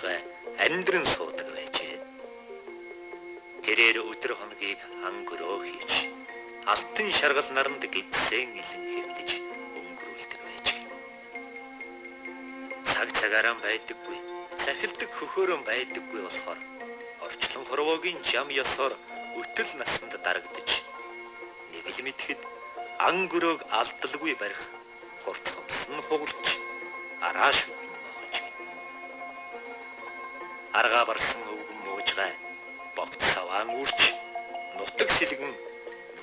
муужгай амьдран суудаг байжээ. Тэрээр өдөр хоногийг ан гөрөө хийж, алтан шаргал наранд гидсэн илэн хэвтэж өнгөрүүлдэг байжээ. Цаг цагаараа байдаггүй, захилдаг хөхөөрөн байдаггүй болохоор орчлон хорвоогийн жам ёсоор өтөл насанд дарагдаж, нэг л мэдэхэд ан гөрөөг алдалгүй барих хурц хомс нь хугарч араа шүдэн бохож гин. Аргаа барсан өвгөн муужгай богд саваан үрч нутаг сэлгэн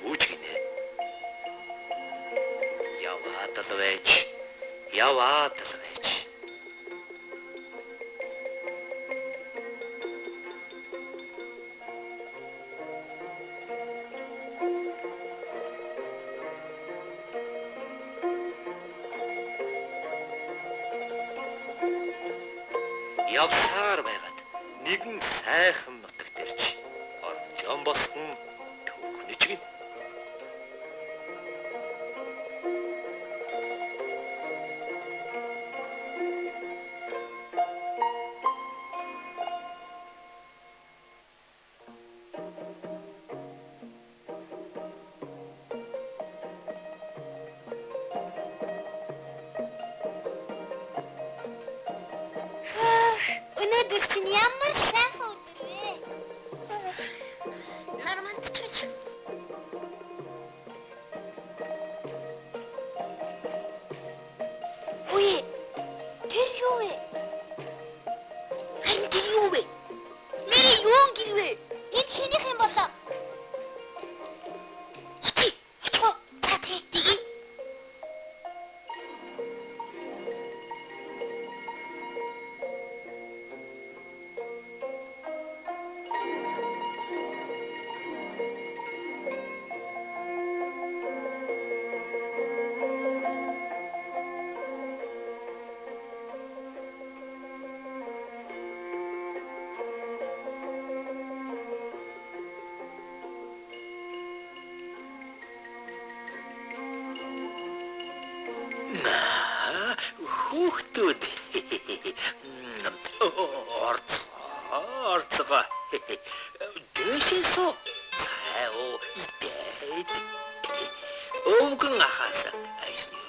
нүүж гинэ. Яваад л байж, яваад л байж. Явсаар байгаад нэгэн сайхан нутагт ирж оронжон босгон төвхнөж гин. Хөөх, өнөөдөр чинь ямар сайхан өдөр вэ? Нар мандчихаж. Үе, тэр юу вэ? Харин тэр юу вэ? Нэрээ юун гэрвэ? Энэ хэнийх юм болоо? Очи, очихоо. За тэгээ, тэгье. Наа, хүүхдүүд орцгоо, орцгоо. Дээшээ суу. Цай уу идээд. Өвгөн ахаас ажны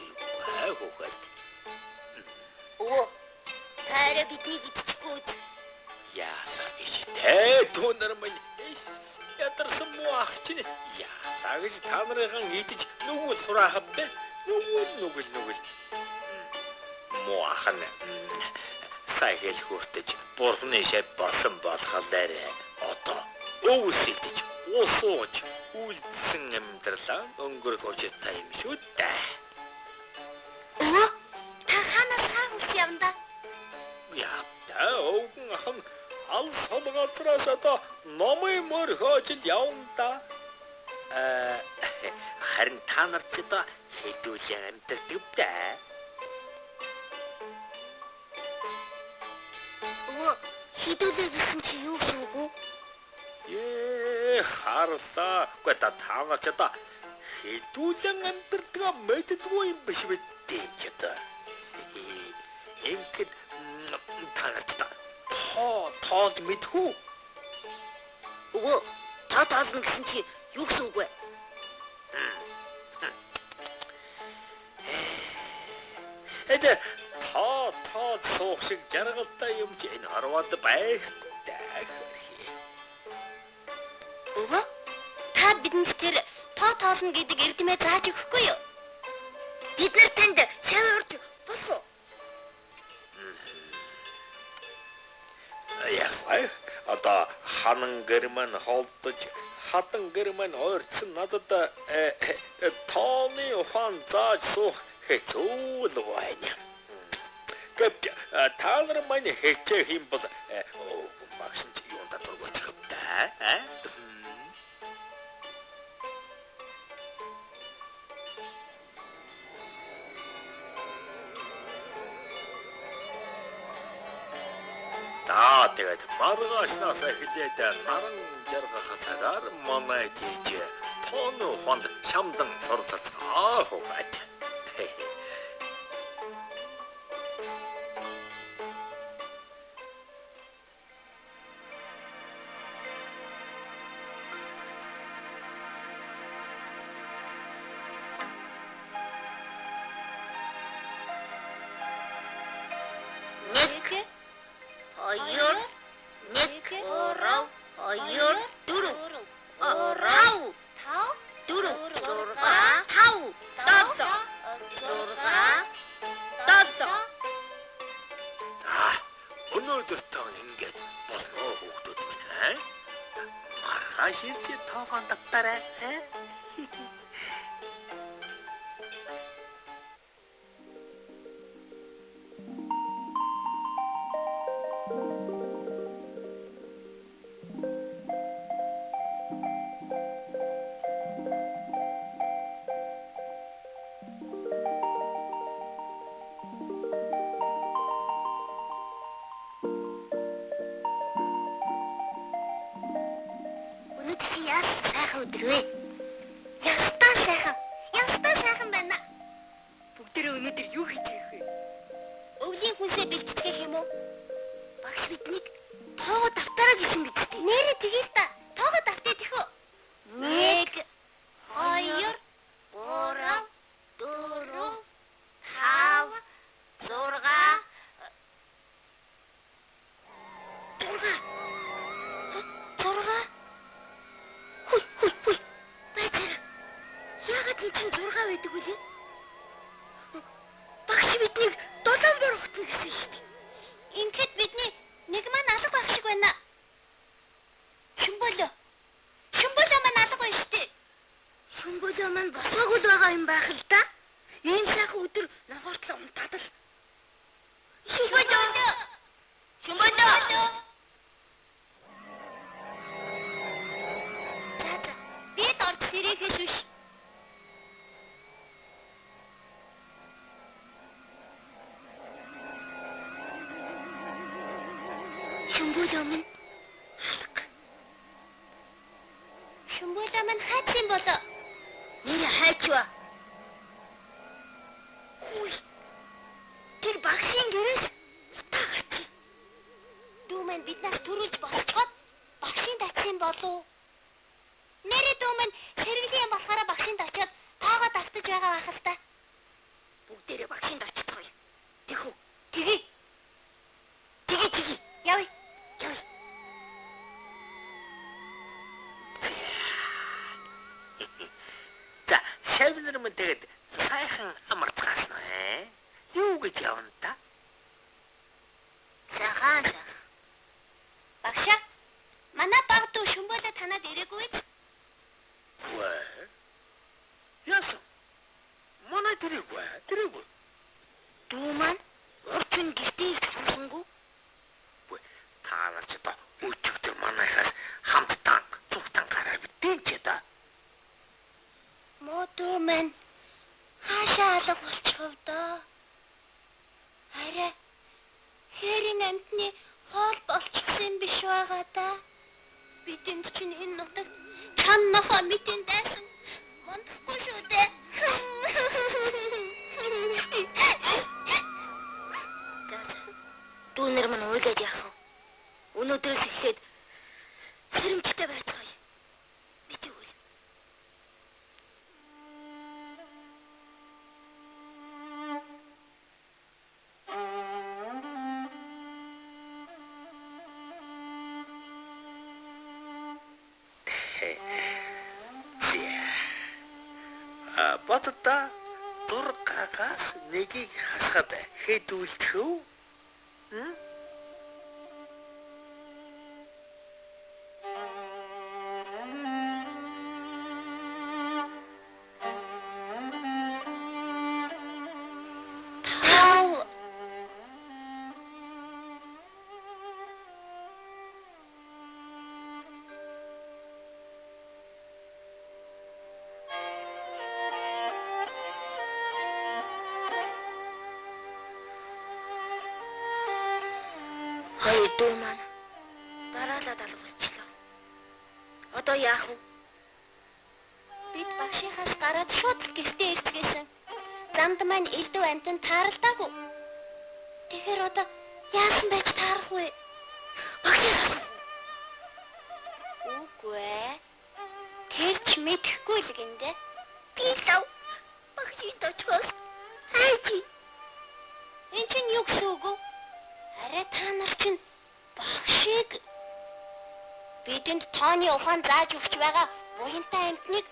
хэрэггүй хүүхэд. Өвөө, та арай биднийг идчихгүй үз. Яалаа гэж тэ түүнэр минь ядарсан муу ах чинь яалаа гэж та нарыхан идэж нүгэл хураах бэ? Нүгэл нүгэл нүгэл. Муу ах нь сая хэл хүртэж бурхны шав болсон болохоор одоо өвс идэж ус ууж үлдсэн амьдралаа өнгөрөх учиртай юм шүү дээ. Өвөө, та хаанаас хаа хүрч явна да? Яа, өвгөн ах нь ал сул газраас одоо номын мөр хөөжил явна да. Харин та нар ч одоо хэдүүлэн амьдардаг дээ. Өвөө, хідүүлээ гэсэн чи юу гэсэн үг вэ? Ээ, харлаа. Гэхдээ та нар ч одоо хэдүүлэн амьдардгаа мэддэггүй юм биш үү дээ ч одоо. Ингээд та нар ч одоо тоо тоолж мэдхүү. Өвөө, тоо тоолно гэсэн чи юу гэсэн үг вэ? Эдэ тоо тоолж суух шиг жаргалтай юм чи энэ хорвоод байхгүй даа. Өвөө, та бидэнд тэр тоо тоолно гэдэг эрдмээ зааж өгөхгүй юу? Бид нар танд шав урж болох уу? Яг вэ? Одоо ханан гэрмэн холдож хатан гэрмэн ойрцсон надад тооны ухаан зааж суух хэцүү л байна. Гэвч та нар маань хичээх юм бол багш нь юунда дургуйчих та. За тэгээд маргаашнаас эхлээд наран жаргах цагаар манай жиж тооны ухаанд шамдан суралцгаа хүүхэд. 2 1 3 2 4 5 4 6 5 7 6 7. За, өнөөдөр тоо ингэж болно хүүхдүүд минь аа. За, маргааш ирж тоогоон давтарай. Өнөөдөр чи яасан сайхан өдөр вэ? Ястаа сайхан. Ястаа сайхан байна. Бүгдээрээ өнөөдөр юу хийх вэ? Өвлийн хүнсээ бэлтцгээх юм уу? Багш биднийг тоогоо давтараа гэсэн биз дээ. Нэрээ тэгэл та. Тоогоо давтаа тэхүү. 1 2 3 4 5 6 6 6. Хүй хүй хүй. Байцаараа. Яагаад эн чинь 6 байдаг вүлээ? Багш биднийг 7 бор ухтна гэсэн шүү дээ. Ингээд бидний нэг маань алга байх шиг байна. Шүмбөлөө. Шүмбөлөө маань алга байна шүү дээ. Шүмбөлөө маань босоогүй л байгаа юм байх л да. Ийм сайхан өдөр нохортлоо унтаад л. Шүмбөлөө. Шүмбөлөө. За за. Бид орд сэрэхээс биш. Шүмбөлөө минь алга. Шүмбөлөө маань хайцсан болоо. Нэрээ хайчва. Хүй. Тэр багшийн гэрээс утаа гарч. Дүү маань биднээс төрүүлж босчход багшийн татсан болов. Нэрээ дүү маань сэргэлийн юм болохоор багшинд очиод тоогоо давтаж байгаа байх л та. Бүгдээрээ багшинд очицгоё. Тэхүү. Тэгье. Тэгье тэгье. Явъя. Явъя. За, шавь нар минь тэгэд сайхан амарцгаасан аа. Юу гэж явна та? Сайхан сайхан. Багшаа, манай баг дүү шүмбөлөө танад ирээгүй биз? Вэ? Яасан? Манай тэрэг вэ? Тэрэг. Дүү маань урчин гэртээ ирж хонсонгүй. Вэ, та нар ч одоо өчигдөр манайхаас хамттан цугтан гараа битэн ч да. Муу дүү маань хаашаа алга болчихов доо. Арай хээрийн амьтны хоол болчихсон юм биш байгаа да. Бидэнд чинь энэ нутагт чан нохоо митэн дайсан мундахгүй шүү дээ. За за. Дүү нар минь уйлаад яах вэ? Өнөөдрөөс эхлээд сэрэмжтэй байцгаая. Битгий үйл. За. А бодда дургаагаас нэгийг хасгаад хэд үлдэх вэ? Тав. Хоёр дүү маань дараалаад алга болчлоо. Одоо яах вэ? Бид багшийнхаас гараад шууд л гэртээ ирцгээсэн. Замд маань элдв амтан тааралдаагүй. Тэгэхээр одоо яасан байж таарах вэ? Багшаас асуух уу? Үгүй ээ. Тэр ч мэдэхгүй л гиндэ. Би лав багшийн очихоос хайж. Эн чинь юу гэсэн үг вэ? Арай та нар чинь Багшийг бидэнд тооны ухаан зааж өгч байгаа буянтай амьтныг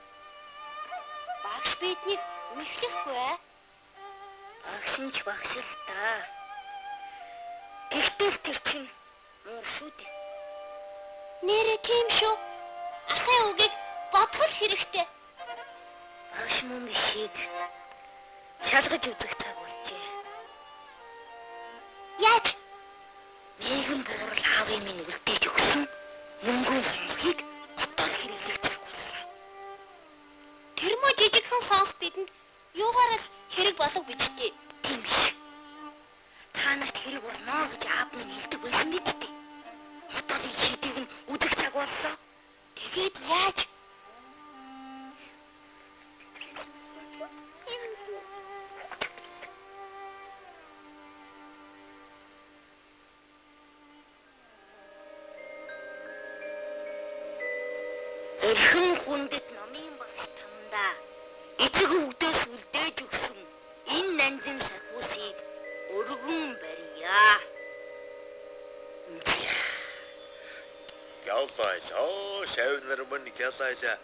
багш биднийг мэхлэхгүй ээ. Багш нь ч багш л та. Тэгтэл тэр чинь муур шүү дээ. Нэрээ тийм шүү. Ахын үгийг бодох л хэрэгтэй. Багш мөн бишийг шалгаж үзэх цаг болжээ. Яаж? Мегэн буурал аавын минь үлдээж өгсөн мөнгөн хонхыг одоо л хэрэглэх цаг боллоо. Тэр мө жижигхэн хонх бидэнд юугаар л хэрэг болов гэж дээ. Тийм биш. Та нарт хэрэг болно гэж аав минь хэлдэг байсан биз дээ. Одоо л энэ шийдийг нь үзэх цаг боллоо. Тэгээд яаж? Эрхэм хүндэт номын багш тандаа эцэг өвдөөс үлдээж өгсөн энэ нандин сахиусыг өргөн барья. Яллаа, шавнар минь яллаа.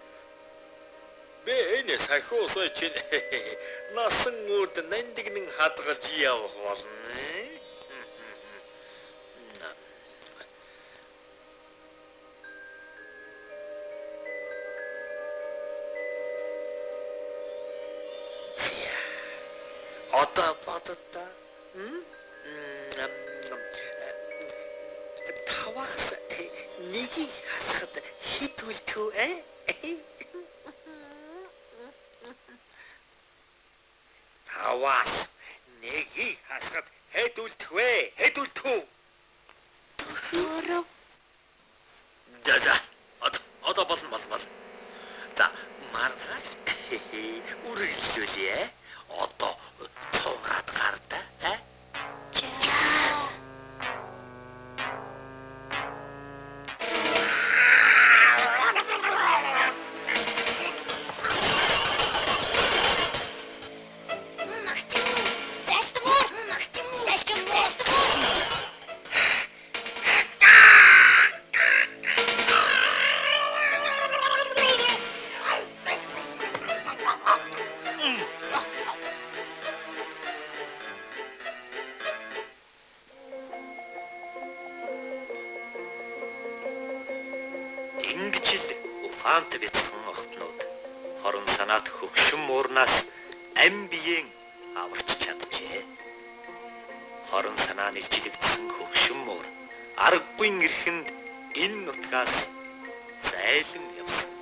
Би энэ сахиусаа чинь насан үрд нандинг хадгалж явах болно. Одоо боддоо. Таваас нэгийг хасахад хэд үлдэх вэ? Таваас нэгийг хасахад хэд үлдэх вэ? Хэд үлдэх үү? Дөрөв. За. Одоо болно болно болно. За, маргааш үргэлжлүүлье. Одоо цувраад гардаа. Аа? Ингэж л ухаант бяцхан охтнууд хорон санаат хөгшин муурнаас ам биеэн аварч чаджээ. Хорон санаа нэлжлэгдсэн хөгшин муур аргагүй эрхэнд энэ нутгаас зайлан явсан.